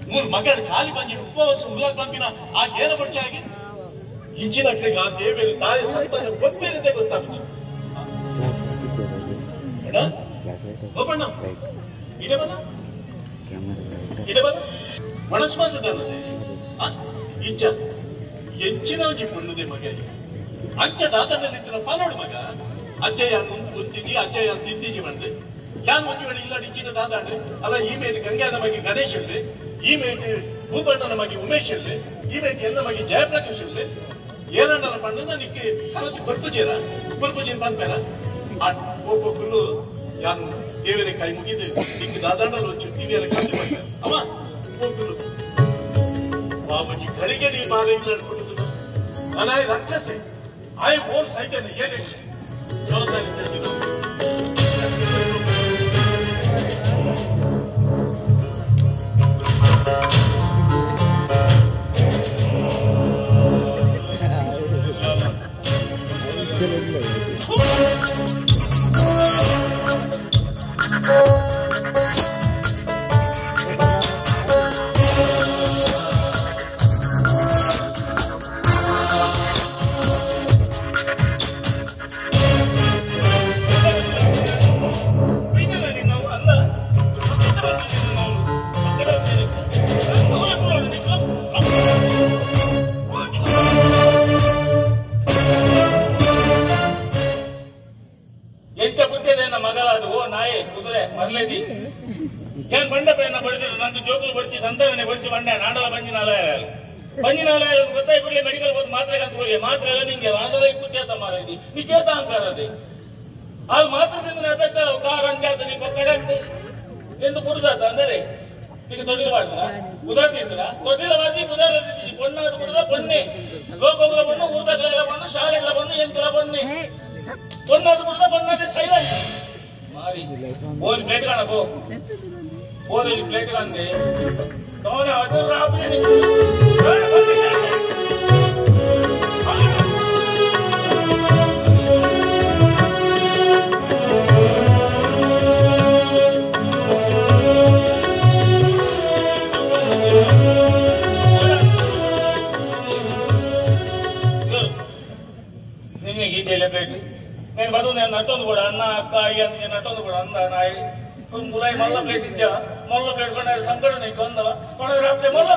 ಮೂರು ಮಗಳ ಖಾಲಿ ಬಂಜಿನ ಉಪವಾಸ ಉಲ್ಲಾಕ್ ಬಂಪಿನ ಆ ಗೇನ ಪಡಿಚಾಗಿ ಇಂಚಿನಕ್ಲಿಗೆ ಆ ದೇವಿಯಲ್ಲಿ ತಾಯಿ ಸಂತಾನ ಕೊಪ್ಪೇರಿದ್ದೆ ಗೊತ್ತಾಗ್ತು ಓಪಣ್ಣ ಇಡಬಲ್ಲ ಇಡಬಲ್ಲ ಮನಸ್ಮಾಸದಲ್ಲದೆ ಇಚ್ಚ ಎಂಚಿನವಜಿ ಪೊಣ್ಣುದೆ ಮಗ ಅಂಚ ದಾತನಲ್ಲಿದ್ದ ಪಾನೋಡು ಮಗ ಅಜ್ಜಯ್ಯ ಗುರ್ತಿಜಿ ಅಜ್ಜಯ್ಯ ತಿಂತಿಜಿ ಬಂದೆ ಯಾನ್ ಒಂಜಿ ವೇಳೆ ಇಲ್ಲ ಇಚ್ಚಿನ ದಾದಾಂಡೆ ಅಲ್ಲ ಈ ಮೇಟ್ ಗಂಗ್ಯಾನ ಮಗಿ ಗಣೇಶ್ ಇರ್ಲಿ ಈ ಮೇಟ್ ಭೂಪಣ್ಣನ ಮಗಿ ಉಮೇಶ್ ಇರ್ಲಿ ಈ ಮೇಟ್ ಎನ್ನ ಮಗಿ ಜಯಪ್ರಕಾಶ್ ಇರ್ಲಿ ಏನನ್ನಲ್ಲ ಪಣ್ಣನ ನಿಕ್ಕೆ ಕಲತಿ ಕೊರ್ಪುಜೇರ ಕೊರ್ಪುಜೇನ್ ಪನ್ಪೇರ ಆ ಒಬ್ಬೊಬ್ಬರು ಯಾನ್ ದೇವರೇ ಕೈ ಮುಗಿದು ನಿಕ್ಕೆ ದಾದಾಂಡಲು ಚುತ್ತಿವಿಯರ ಕಲ್ತು ಬಂದ ಅವ ಒಬ್ಬರು ಬಾಬುಜಿ ಗಳಿಗೆಡಿ ಬಾರ ಇಲ್ಲ ಅನ್ಕೊಂಡಿದ್ದು ಅನಾಯ ರಕ್ಷಸೆ ಆಯ್ ಬೋಲ್ ಸೈತೇನೆ ಏನೇ ಜವಾಬ್ದಾರಿ ಚಂದಿಲ್ಲ. ಎಂಚ ಪುಟ್ಟದೇನ ಮಗಲಾದ ಓ ನಾಯೆ ಕುದುರೆ ಮರಲೇದಿ ಏನ್ ಬಂಡಪೇನ ಬಡಿದ್ರು ನಂದು ಜೋಕುಲು ಬಡಿಸಿ ಸಂತಾನನೆ ಬಡಿಸಿ ಬಂಡೆ ನಾಡಲ ಬಂಜಿನಾಲಯ ಬಂಜಿನಾಲಯ ಗೊತ್ತಾಗಿ ಕೂಡಲೇ ಮೆಡಿಕಲ್ ಹೋದ್ ಮಾತ್ರೆ ಅಂತ ಹೋಗಿ ಮಾತ್ರೆ ಎಲ್ಲ ನಿಂಗೆ ಆಂಡಲ ಪುಟ್ಟೇತ ಮಾರೈದಿ ನೀ ಕೇತ ಅಂಕಾರದಿ ಅಲ್ಲಿ ಮಾತ್ರದಿಂದ ಎಫೆಕ್ಟ್ ಕಾರ್ ಅಂಚಾತ ನೀ ಪಕ್ಕಡೆ ಎಂದು ಪುಟ್ಟದಾತ ಅಂದರೆ ನೀಗ ತೊಟ್ಟಿಲ ಮಾಡ್ತಾರ ಉದಾರ ತೀರ್ತಾರ ತೊಟ್ಟಿಲ ಮಾಡಿ ಉದಾರ ರೀತಿ ಪೊಣ್ಣಾದ ಕುಡ್ದ ಪೊನ್ನೆ ಲೋಕಗಳ ಬಣ್ಣು ಊರ್ದಗಳ ಬಣ್ಣು ಶಾಲೆಗಳ ಬಣ್ಣು ಎಂತಲ ಬಣ್ಣೆ ಪೊನ್ನಾದ ಕುಡ್ದ ಪೊನ್ನಾದ ಸೈಲಂಚಿ ಮಾರಿ ಓದಿ ಪ್ಲೇಟ್ ಕಾಣಬೋ ಓದಿ ಪ್ಲೇಟ್ ಕಾಣ್ದೆ ತೋನೆ ಅದು ರಾತ್ರಿ ನಿನ್ನೆ ಗೀತೆಯಲ್ಲ ಪ್ಲೇಟ್ నేను బతుకు నేను నట్టొందు కూడా అన్న అక్క అయ్య అని నట్టొందు కూడా అంద నాయి ములాయి మళ్ళీ ప్లేట్ ఇచ్చా మళ్ళీ ప్లేట్ కొన్నారు సంకటం నీకు అందవా కొనదు రాకపోతే మళ్ళీ